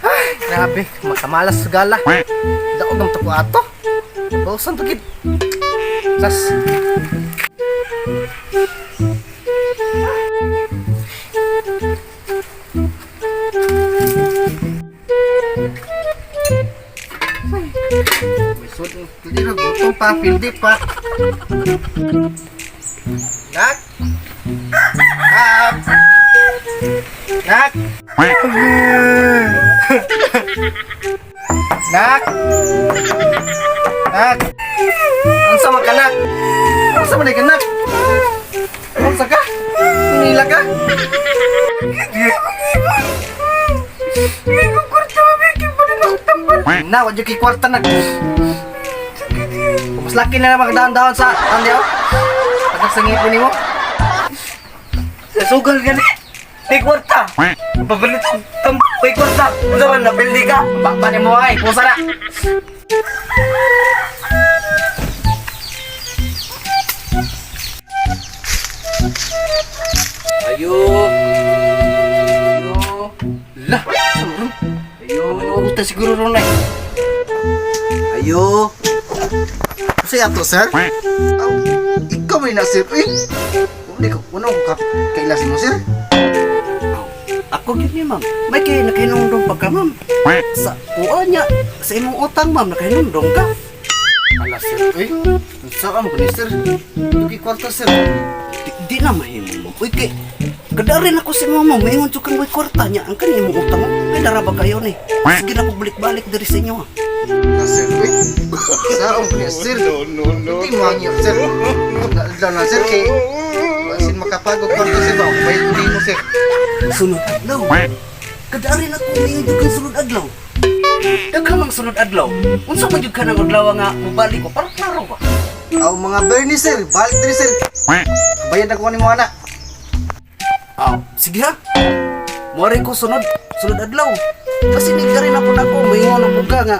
Ay, grabe, makamalas sa gala. Daog ang tuko ato. Bawsan to gid. Sas. May sud dili gutom pa, pildi pa. Nak. Nak. Nak. Nak. Nak. Unsa man ka, nak? Unsa man ka, nak? Unsa ka? Nila ka? Na, wag kay kwarta, nak. Mas laki na lang magdaon-daon sa ano. Pag sa ngipin nimo. Sa sugal gani. May kwarta. Papalit og tambal may kwarta. Unsa man napildi ka? Bakba nimo ay, pusa na. Ayo. Ayo. Lah, sa Ayo. Ano siguro ron ay. Ayo. Kasi ato, sir? Aw, ikaw may na, sir. Eh, hindi ko, wala ko kailasin mo, sir. Ako gyud ni, ma'am. May kay nakahinungdong pa ka, ma'am. Sa kuha niya sa imong utang, ma'am, nakahinungdong ka. Ala, sir. Eh, unsa ka mo kundi, sir? Dugi kwarta, sir. Di na mahimo mo. Uy kay kadarin ako si mama, maingon jud kang way kwarta niya ang kani imong utang. Kay dara ba kayo ni? Sige na ko balik-balik diri sa inyo. Ah. Ala, sir. Eh, sa mo kundi, sir. No, no, no. Hindi mo hangyo, sir. Adlaw na, sir, kay basin makapagod kwarta, sir. Ba, bayad ko mo, sir. Sunod adlaw. Kadarin ako maingon jud kang sunod adlaw. Daghan mang sunod adlaw. Unsa man jud ka nang adlaw nga mobalik ko para klaro ba? Aw, mga Bernie, sir. Balik diri, sir. Bayad na ko ni mo, anak. Ah, sige ha. Muari ko sunod, sunod adlaw. Kasi ni rin na po na ako, maingon na po ka nga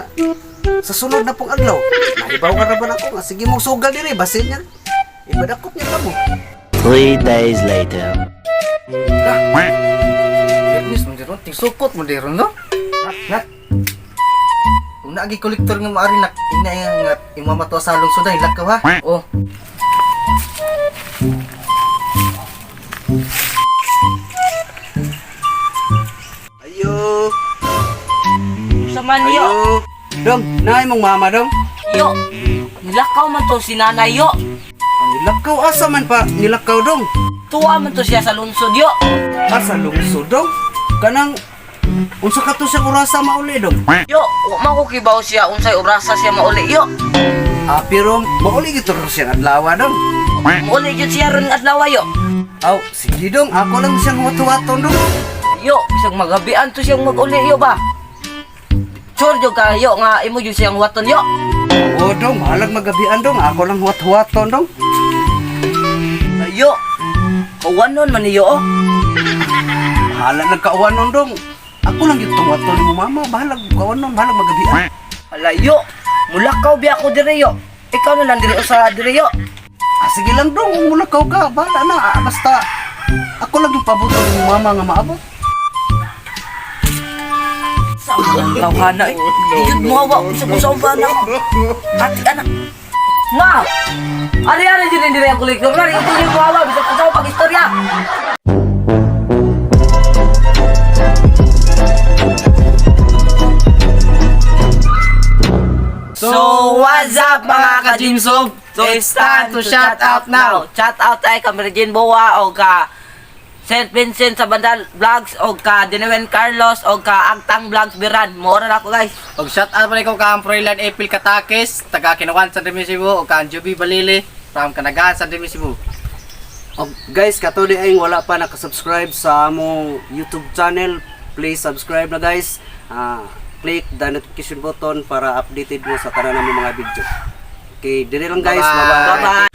sa sunod na pong adlaw. Naibaw ka na ba na ako nga sige mo sugal diri basin niya. Ibadakop niya ka mo. 3 days later. Lah, Bernice mo diron, tingsukot mo diron, no? Nak, nak. Kung naagi kolektor nga maari nak, ina nga imama to sa lungsod ay lakaw ha. Oh. Ayo. Sa man yo. Ayo. Dong, naay mong mama dong. Yo. Nilakaw man to si nanay yo. Ang nilakaw asa man pa nilakaw dong. Tuwa man to siya sa lungsod yo. Asa lungsod dong? Kanang unsa ka to sa orasa mauli dong? Yo, wa man ko kibaw siya unsay orasa siya mauli yo. Ah, pero mauli gito ro siya adlaw dong. Mauli jud siya ron adlaw yo. Aw, sige dong, ako lang siyang huwat-huwaton dong. Yo, bisag magabian to siyang maguli yo ba. Sure jud ka yo nga imo jud siyang waton yo. Oo dong, bahalag magabian dong. Ako lang huwat-huwaton dong. Yo. Kawanon man niyo oh. Bahala nagkauwanon dong. Ako lang yung tungwaton mo mama. Bahalag kauwanon, bahalag magabian. Ala yo. Mulakaw biya ako dire yo. Ikaw na lang dire usa dire yo. Ah, sige lang dong, kung mulakaw ka, bahala na. Ah, basta ako lang yung pabuto ni mama nga maabot. Sa mga tawhana eh. Di jud mo hawa sa kung saan pa anak. Ati anak. Ma! Ari-ari dyan hindi ang kolektor na. Ito yung hawa. Bisag kung saan pag-istorya. So, what's up mga ka-Jimsob? So, it's time to shout out now. Shout out tayo ka Mary Jane Boa o ka St. Vincent sa Bandal Vlogs o ka Dinewen Carlos o ka Agtang Vlogs Biran. Mora na ako guys. Og shout out pa ko kang Froilan April Katakis, taga Kinawan San Remy Cebu, ug kang Juby Balili from Kanagaan San Remy Cebu. Oh, guys, kato di ay wala pa nakasubscribe sa among YouTube channel. Please subscribe na guys. Ah, click the notification button para updated mo sa tanan namong mga video. Okay, dire lang guys. Bye-bye. Bye-bye. Bye-bye.